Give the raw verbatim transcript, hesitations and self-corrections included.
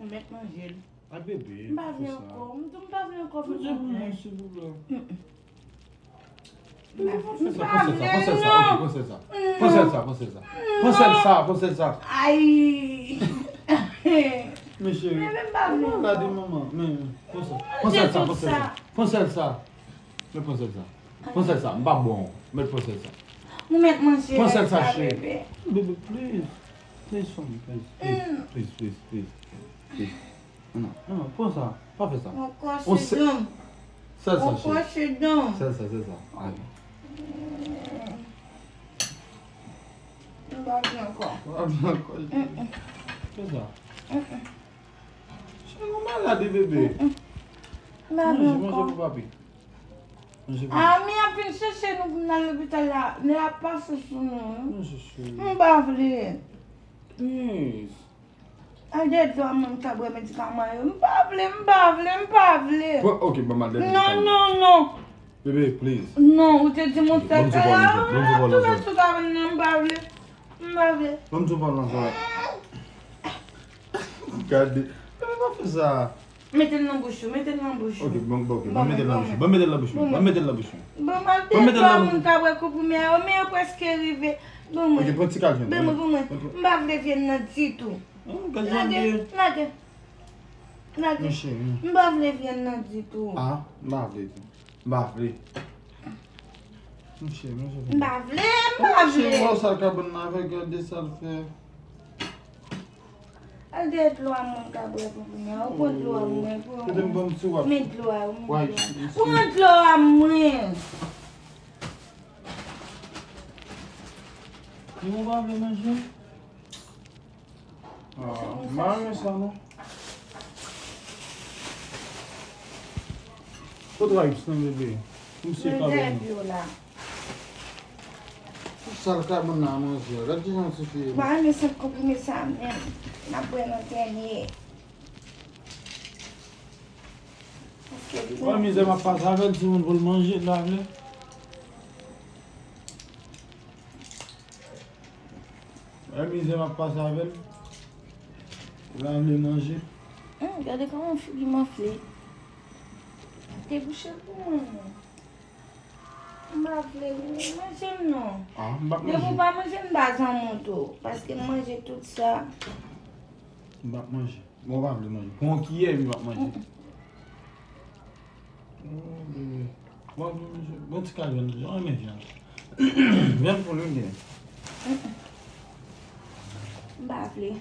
Ou mèt manje l. Ay bebe, M pa vle ankò. M di w m pa vle ankò pou Manje pou mwen. mwen, silvouplè. M pa vle Pran sèl sa, pran sèl sa, ok, non. Pran sèl sa. Pran sèl sa, pran sèl sa. Pran sèl sa, pran sèl sa. Ay. Men cheri, Men m pa vle kòman la di ankò. Manman, men pran sèl. Manje Pran sèl sa, tout pran sèl sa. sa. Pran sèl sa. Men pran sèl sa. Pran sèl sa, m pa bon. Mèt pran sèl sa. Ou mèt manje Pran sèl rès sa, la, cheri. Bebe. Bebe, please. Please for me, please. Please, please, please, please. Please. Non, non, pran sa. Pa fè sa. Mwen kòche On sè- dom. Sèl sa, Mwen cheri. Kòche dom. Sèl sa, sèl sa. Allez. M pa vle ankò. Fè sa. Cheri, ou malad, bebe. M pa vle Manje, manje ankò. pou papi. Manje pou A, mi ap vin chèche nou pou n al lopital la. Nèg ap pase sou nou. Manje, cheri. M pa vle. Please. Al dèyè dlo a mwen, m ka bwè medikaman yo. M pa vle, m pa vle, m pa vle. Bon, ok, ban m al dèyè Non, medikaman. Non, non. Bebe, please. Non, ou te di m yon sèl Ban m di w pa l nan jèt, ban m di w pa l nan jèt. Sou kabann nan, m pa vle. M pa vle. Ban m di w pa l nan jèt. Gade. Bebe, pa fè sa. Mete l nan bouch ou, mete l nan bouch ou. Ok, bon, bon, ok. Bon, Ban m mete l nan bon. bouch mwen. Ban m mete l nan bouch mwen. Ban m mete l nan bouch mwen. Bon, m al Bon, mete dèyè l nan moun ka bwè kou pou mè yo, men yo prèske rive. Bon, mwen. Ok, pran ti kal jwenn. Bon, mwen, bon, mwen. M pa vle vye nan ditou. Hum, gade Lage, jan lage. Lage. Mon cheri. M pa vle vye nan ditou. Ah, m pa vle tou. M pa vle. Mon cheri, mon cheri. M pa vle, m pa Cheri, vle. Wè sa l ka ban nan avè gade sa l fè. Al dèyè dlo a mwen ka bwè pou mwen. Ou pran dlo a mwen pou Kite m ban m ti wap. Men dlo a, ou men Why dlo a. you- Pran dlo a mwen. Ou pa vle manje? Ah, m pa renmen sa non. Kot wipes nan bebe? Misye pa Mwen bon. dèyè dlo la. Sa l ka ban nan manje. Gade kijan ti fi. Mwen renmen sant konprime sa menm. N ap bwè nan dènye. Paske li Wè mizè m ap pase avè l, timoun pou l manje, l pa vle. Wè mizè m ap pase avè l. L pa vle manje. Hum, gade kòman figi m anfle. Debouche l pou mwen non. M pa vle manje m non. Ah, m p ap Depi ou manje. Pa manje m pa zanmi w tou. Paske m manje tout sa. M p ap manje. Bon, ou pa vle manje. Pran yon kiyè epi m ap manje. Oh, bebe. Bon, bon, bon ti kal vyann, jan renmen vyann. Vyann pou nou gen. M pa vle.